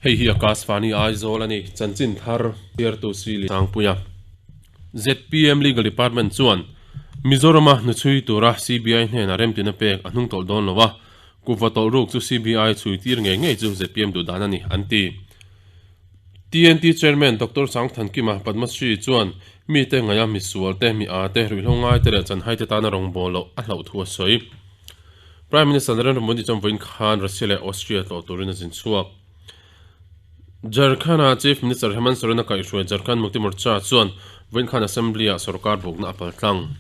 Hei hi Akashvani Aizawl a ni, chanchin thar chhiartu Sili Sangpuia. Zpm Legal Department chuan Mizorama hnuchhui tura CBI hnena remtina pek a hnung tawlh dawn lo a, kuhva tawlh ruk chu CBI chhui tir ngei ngei chu zpm duh dan a ni, an ti. TNT Chairman Doctor Sangthankima Padmashree chuan mite ngaia misual te, mi a te, ruihhlo ngai te leh chanhai te tana rawngbâwl loh a hlauh thu a sawi. Prime Minister Narendra Modi chuan vawiin khan Russia leh Austria tlawh turin a zin chhuak. Jharkhand-a Chief Minister Hemant Soren-a kaihhruai Jharkhand Mukti Morcha chuan vawiin khan Assembly-ah sorkar bukna a paltlang.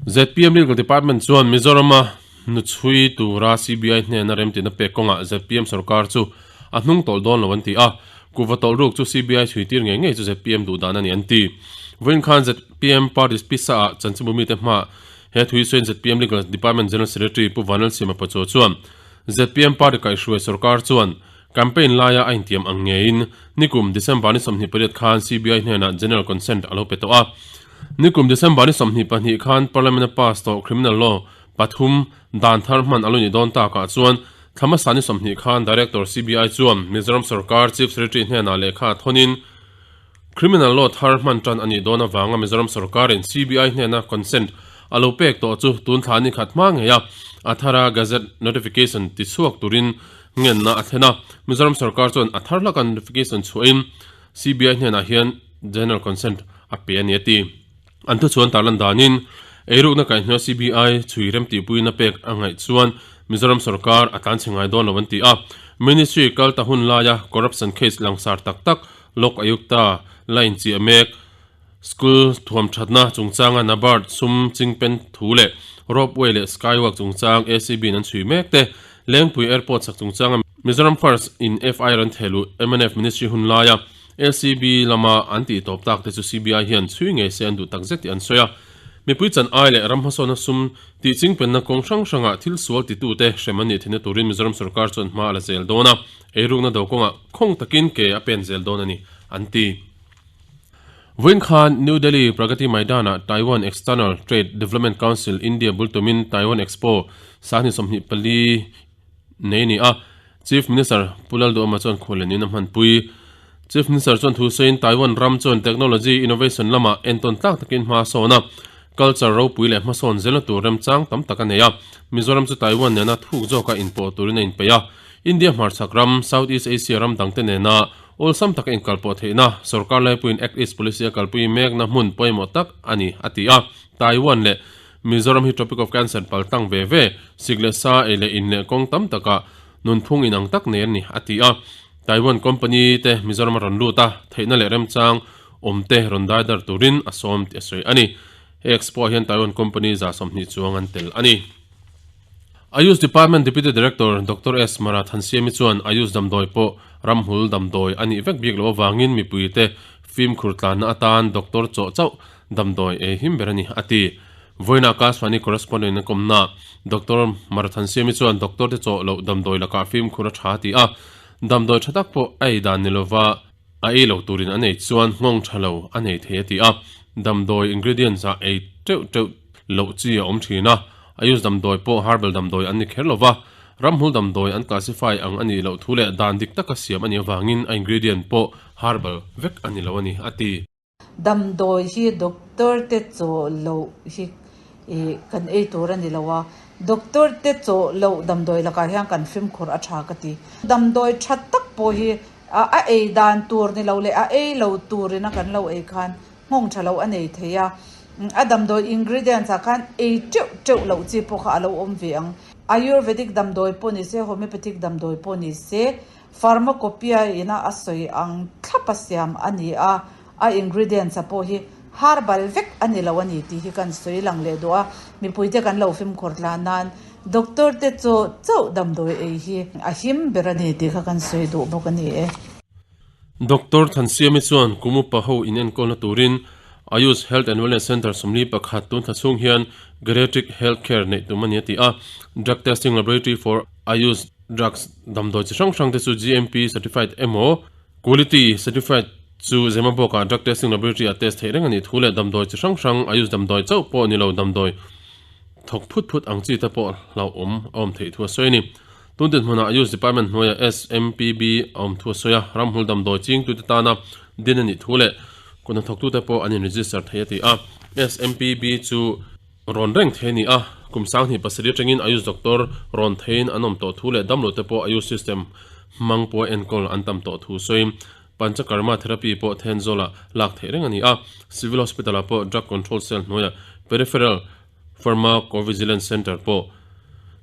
Zpm Legal Department chuan Mizorama hnuchhui tura CBI hnena remtina pek kawngah zpm sorkar chu a hnung tawlh dawn lo an ti a, kuhva tawlh ruk chu CBI chhui tir ngei ngei chu zpm duh dan a ni an ti. Vawiin khan zpm party pisa-ah chanchinbu mite hmaah he thui sawiin zpm Legal Department General Secretary Pu Vanlalsiama Pachuau chuan zpm party kaihhruai sorkar chuan campaign laia a intiam ang ngeiin nikum December ni 28 khan CBI hnenah General Consent a lo pe tawh a. Nikum December ni 22 khan Parliament a pass tawh Criminal Law pathum dan thar hman a lo nih dawn takah chuan thla hmasa ni 20 khan Director CBI chuan Mizoram sorkar Chief Secretary hnenah lehkha thawnin Criminal Law thar hman tan a nih dawn avanga Mizoram sorkarin CBI hnena consent a lo pek tawh chu tun thla ni khat hma ngei a, a thara Gazette Notification ti chhuak turin ngenna a thlen a. Mizoram sorkar chuan a thar hlaka notification chhuahin CBI hnenah hian General Consent a pe a ni a ti. An thuchhuan tarlan danin eirukna kaihhnawih CBI chhui remtihpuina pek a ngaih chuan Mizoram sorkar a tlanchhe ngai dawn lo an ti a. Ministry kal ta hun laia corruption case langsar tak tak Lok Ayukta la inchiah mek. School thuam thatna chungchanga NABARD sum chingpen thu leh Ropeway leh Skywalk chungchang ACB in an chhui mek te, Lengpui Airport sak chungchanga Mizoram First in FIR an theh luh mnf Ministry hun laia ACB lama an tih tawp tak te chu CBI hian chhui ngei se an duh tak zet tih an sawi a. Mipui chan ai leh ram hmasawnna sum tih chingpenna kawng hrang hrangah thil sual titute hrem an nih theihna turin Mizoram sorkar chuan hma a la zel dawn a. Eirukna do kawngah khawng takin ke a pen zel dawn a ni, an ti. Vawiin khan New Delhi Pragati Maidan-ah Taiwan External Trade Development Council India bul tumin Taiwan Expo 2024 nei a ni a, Chief Minister Pu Lalduhoma chuan khuallianin a hmanpui. Chief Minister chuan thu sawiin Taiwan ram chuan technology innovation lamah entawn tlak takin hma a sawn a, culture ropui leh hmasawn zelna tur remchang tam tak a nei a, Mizoram chu Taiwan nena thuk zawka inpawh turin a inpeih a. India hmarchhak ram, South East Asia ram dangte nena awlsam taka inkalpawh theihna, sorkar laipuiin Act East Policy a kalpui mekna hmun pawimawh tak a ni, a ti a. Taiwan leh Mizoram hi Tropic of Cancer paltlang ve ve, sik leh sa, ei leh in leh kawng tam takah nunphung inang tak nei a ni, a ti a. Taiwan company te Mizoram a rawn lut a, theihna leh remchang awmte rawn daidar turin a sawm tih a sawi a ni. He expo ah hian Taiwan company 20 chuang an tel a ni. Ayush Department Deputy Director Doctor S. Mara Thansiami chuan Ayush damdawi pawh ramhul damdawi a nih vek bik loh avangin mipuite fimkhur tlanna atan doctor chawh chauh damdawi ei him ber a ni, a ti. Vawiinah Akashvani correspondent in a kawmna Doctor Mara Thansiami chuan doctor te chawh loh damdawi lakah fimkhur a tha a ti a, damdawi tha tak pawh a ei dan ni lova a ei lo turin a nei chuan nghawng tha lo a nei thei a ti a, damdawi ingredients ah ei teuh teuh loh chi a awm thin a. Ayush damdawi pawh herbal damdawi an ni kher lova, ramhmul damdawi an classify ang a nih loh thu leh dan dik taka siam a nih avangin a ingredient pawh herbal vek a ni lo a ni, a ti. Damdawi hi doctor te chaw loh hi ih kan ei tur a ni lo a, doctor te chaw loh damdawi lakah hian kan fimkhur a tha ka ti. Damdawi tha tak pawh hi a ei dan tur ni lo leh a ei lo turin a kan lo ei khan nghawng tha lo a nei thei a, a damdawi ingredients ah khan ei teuh teuh loh chi pawh kha a lo awm ve ang. Ayurvedic damdawi pawh ni se, homeopathic damdawi pawh ni se, pharmacopoeia ina a sawi ang thlap a siam a ni a, a ingredients ah pawh hi herbal vek a ni lo a ni tih hi kan sawi lang leh duh a, mipuite kan lo fimkhur tlan nan doctor te chaw chauh damdawi ei hi a him ber a ni tih kha kan sawi duh bawk a ni e. Doctor Thansiami chuan kum upa ho inenkawlna turin Ayush Health and Wellness Centre 41 tun thla chhung hian Geriatric Health Care neih tum a ni a ti a. Drug Testing Laboratory for Ayush Drugs damdawi chi hrang hrang te chu GMP certified emaw Quality certified chu Zemabawkah Drug Testing Laboratory ah test theih reng a nih thu leh damdawi chi hrang hrang Ayush damdawi chauh pawh ni lo damdawi thawk phut phut ang chi te pawh hlauhawm a awm theih thu a sawi a ni. Tun dinhmunah Ayush Department hnuaiah SMPB a awm thu a sawi a, ramhmul damdawi chingtute tana din a nih thu leh kut hnathawktute pawh an in-register thei a ti a. SMPB chu rawn reng thei a ni a, kum 27 atangin Ayush doctor rawn theiin an awm tawh thu leh damlote pawh Ayush system hmang pawha enkawl an tam tawh thu sawiin Panchakarma therapy pawh Thenzawl-ah lak theih reng a ni a, Civil Hospital-ah pawh Drug Control Cell hnuaiah Peripheral Pharmacovigilance Centre pawh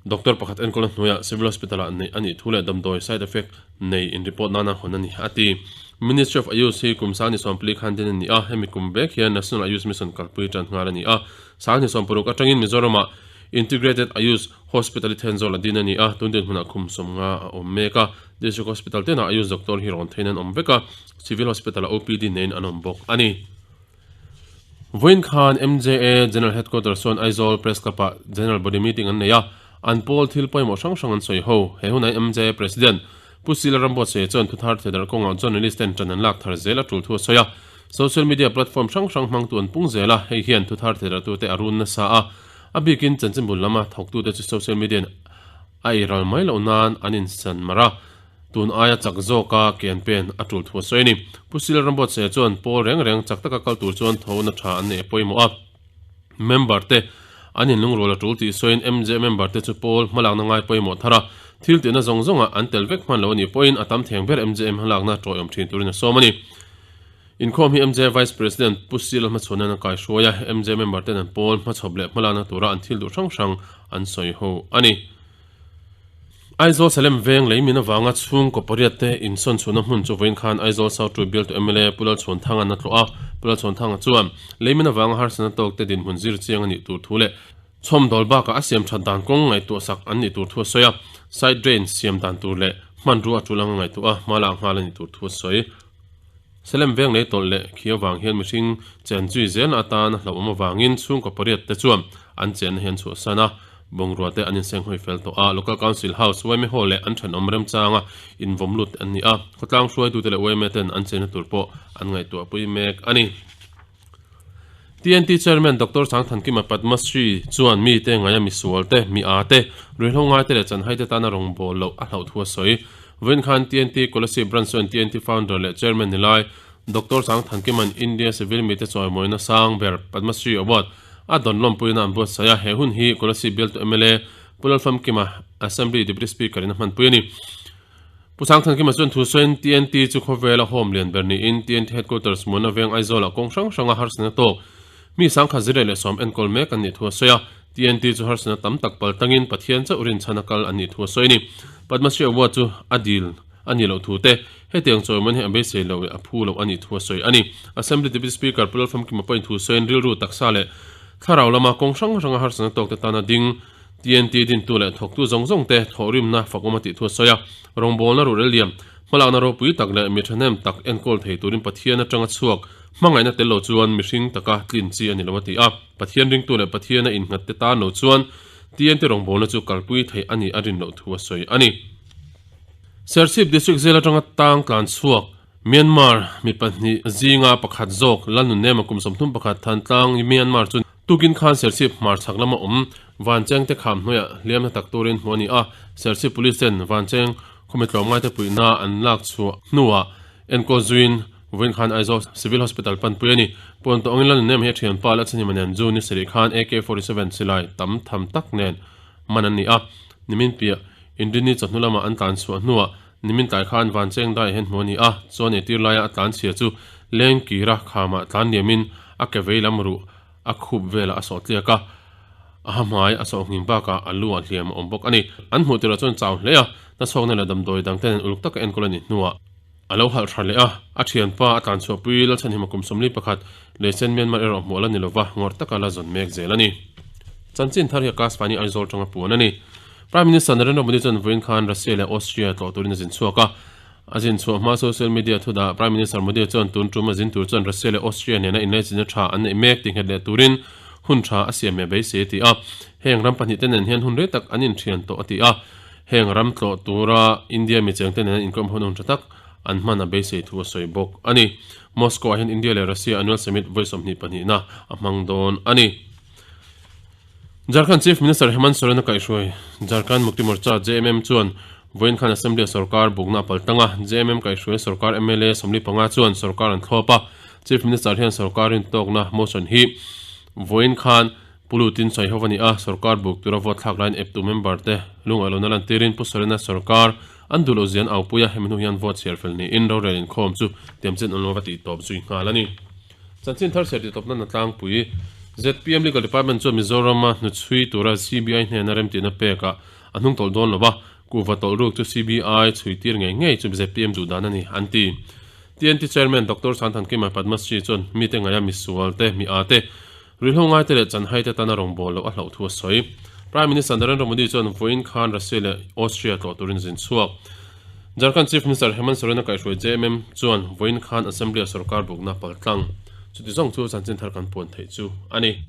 doctor pakhat enkawlna hnuaiah Civil Hospital-ah neih a nih thu leh damdawi side effect nei in report nana hawn a ni, a ti. Ministry of Ayush hi kum 2040 khan din a ni a, hemi kum vek hian National Ayush Mission kalpui tan nghal a ni a. 2060 atangin Mizoramah Integrated Ayush Hospital i Thenzawl a din a ni a, tun dinhmunah khum 50 a awm mek a. District Hospital tenah Ayush doctor hi rawn theiin an awm vek a, Civil Hospital-ah OPD neiin an awm bawk a ni. Vawiin khan MJA General Headquarters chuan Aizawl Press Club-ah General Body Meeting an nei a, an pawl thil pawimawh hrang hrang an sawi ho. He hunah MJA President Pu Sila Rambuatsaia chuan thuthar theidarh kawngah journalist ten ṭan an lak thar zel a ṭul thu a sawi a. Social media platform hrang hrang hmangtu an pung zel a, hei hian thuthar theidarhtute a run nasa a, a bikin chanchinbul lama thawktute chu social media-in a ei ral mai loh nan an insan mar a. Tun aia chak zawka ke an pen a tul thu a sawi a ni. Pu Sila Rambuatsaia chuan pawl reng reng chak taka kal tur chuan tho na tha an neih a pawimawh a. Member te an inlungrual a tul tih sawiin MJ member te chu pawl hmalakna ngai pawimawh thar a, thil tihna zawng zawngah an tel vek hman lo a nih pawhin a tam theng ber MJM hmalakna tawihawm thin turin a sawm a ni. Inkhawm hi MJ Vice President Pu Sila hmachhawn an kaihruai a, MJ member ten an pawl hmachhawp leh hmalakna tura an thil duh hrang hrang an sawi ho a ni. Aizawl Salem veng lei min avanga chhungkaw pariat te insawn chhuahna hmun chu vawiin khan Aizawl South True bialtu mla Pu Lalchhuanthanga na tlawh a. Pu Lalchhuanthanga chuan lei min avanga harsatna tawk te dinhmun zir chiang a nih tur thu leh chhawmdawl bakah a siam that dan kawng ngaihtuah sak an nih tur thu a sawi a. Side drain siam dan tur leh hmanrua a tul anga ngaihtuah a hma lak nghal a nih tur thu a sawi. Salem veng lei tawlh leh khi avang hian mihring chen zui zelna atan a hlauhawm avangin chhungkaw pariat te chuan an chenna hi an chhuahsan a, bungrua te an insenghawi fel tawh a. Local Council House, yma Hall leh an thenawm remchanga invawm lut an ni a, khawtlang hruaitute leh yma ten an chenna tur pawh an ngaihtuahpui mek a ni. TNT Chairman Doctor Sangthankima Padma Shri chuan mite ngaia misual te, mi â te, ruihhlo ngai te leh chanhai te tana rawngbâwl loh a hlauh thu a sawi. Vawiin khan TNT Kolasib Branch chuan TNT Founder leh Chairman ni lai Doctor Sangthankima'n India Civil mite chawimawina sang ber Padma Shri Award a dawn lawmpuina an buatsaih a, he hun hi Kolasib bialtu mla Pu Lalfamkima, Assembly Deputy Speaker in a hmanpui a ni. Pu Sangthankima chuan thu sawiin TNT chu khawvela home lian ber niin TNT Headquarters Muana Veng Aizawlah kawng hrang hranga harsatna tawk mi 1110 enkawl mek an nih thu a sawi a. TNT chu harsatna tam tak pal tangin Pathian chauh rinchhan a kal an nih thu a sawi a ni. Padma Shri Award chu a dil a nih loh thu te, hetiang chawimawn hi a beisei loh leh a phu loh a nih thu a sawi a ni. Assembly Deputy Speaker Pu Lalfamkima pawhin thu sawiin rilru taksa leh thlarau lama kawng hrang hranga harsatna tawk te tana ding TNT dintu leh thawktu zawng zawng te thawhrimna fakawm a tih thu a sawi a, rawngbawlna ruhrel liam, hmalakna ropui tak leh mi thahnem tak enkawl thei turin Pathian atanga chhuak hmangaihna tel lo chuan mihring taka tlin chi a ni lo a ti a, Pathian ringtu leh Pathiana innghat te tan lo chuan TNT rawngbawlna chu kalpui theih a nih a rin loh thu a sawi a ni. Serchhip District Jail atanga tang tlan chhuak Myanmar mi pahnih zinga pakhat zawk Lalnunema kum 31 Thantlang Myanmar chu Tukin khan Serchhip hmarchhak lama awm Vancheng te kham hnuaiah hliam hna tak turin hmuh a ni a, Serchhip Police ten Vancheng khawmi tlawmngaite puihna an lak chhuah hnuah enkawl zuiin vawiin khan Aizawl Civil Hospital panpui a ni. Puan tawh angin Lalnunnem hi a thianpa la chhanhima nen June ni sarih khan AK-47 silai tam tham tak nen man an ni a, nimin piah Inrini chawhnu lama an tlan chhuah hnuah nimin tlai khan Vancheng daiah hian hmuh a ni a, chuan eitir laia a tlan chhia chu Lengkira khamah tlan liamin a ke vei lam ruh a khup velah a sawh tliak a, a ha hmai a sawh nghing bakah a lu ah hliam a awm bawk a ni. An hmuh tirah chuan chau hle a, nachhawkna leh damdawi dang ten uluk taka enkawl a nih hnuah a lo halh tha leh a, a thianpa a tlan chhuahpui Lalchhanhima kum 41 Leisen Myanmar erawh hmuh la ni lova ngawrh taka la zawn mek zel a ni. Chanchin thar hi Akashvani Aizawl tanga puan a ni. Prime Minister Narendra Modi chuan vawiin khan Russia leh Austria tlawh turin a zin chhuak a, A zin chhuah hma social media thudah Prime Minister Modi chuan tun tum a zin tur chuan Russia leh Austria nena inlaichinna tha an neih mek tinghet leh turin hun tha a siam meh beisei a ti a. Heng ram pahnih te nen hian hun rei tak an inthian tawh a ti a. Heng ram tlawh tura India mi chengte nena inkawm hun hun tha tak an hman a beisei thu a sawi bawk a ni. Moscow ah hian India leh Russia annual summit vawi 22 na a hmang dawn a ni. Jharkhand Chief Minister Hemant Soren a kaihhruai Jharkhand Mukti Morcha, JMM, chuan vawiin khan Assembly-a sorkar bukna a paltlang a, JMM kaihhruai sorkar mla 45 chuan sorkar an thlawp a, Chief Minister hian sorkar rintawkna motion hi vawiin khan Pu Lutin sawi ho a ni a, sorkar buk tura vote thlak laiin eptu member te lungaih lohna lantirin Pu Sorena sorkar an duh loh zian aupui a, hemi hnu hian vote chhiar fel niin rorel inkhawm chu tiamchin an lo va tih tawp zui nghal a ni. Chanchin thar chhiar titawpna na tlangpui zpm Legal Department chuan Mizorama hnuchhui tura CBI hnena remtihna pekah a hnung tawlh dawn lo va, kuhva tawlh ruk chu CBI chhui tir ngei ngei chu zpm duh dan a ni, an ti. TNT Chairman Doctor Santhankima Padmashree chuan mite ngaia misual te, mi a te, Ruihhlo ngaite leh chanhaite tana rawngbâwl loh a hlauh thu a sawi. Prime Minister Narendra Modi chuan vawiin khan Russia leh Austria tlawh turin zin chhuak. Jharkhand Chief Minister Hemant Soren a kaihhruai JMM chuan vawiin khan Assembly-a sorkar bukna paltlang. Chuti zawng chu chanchin thar kan puan theih chu a ni.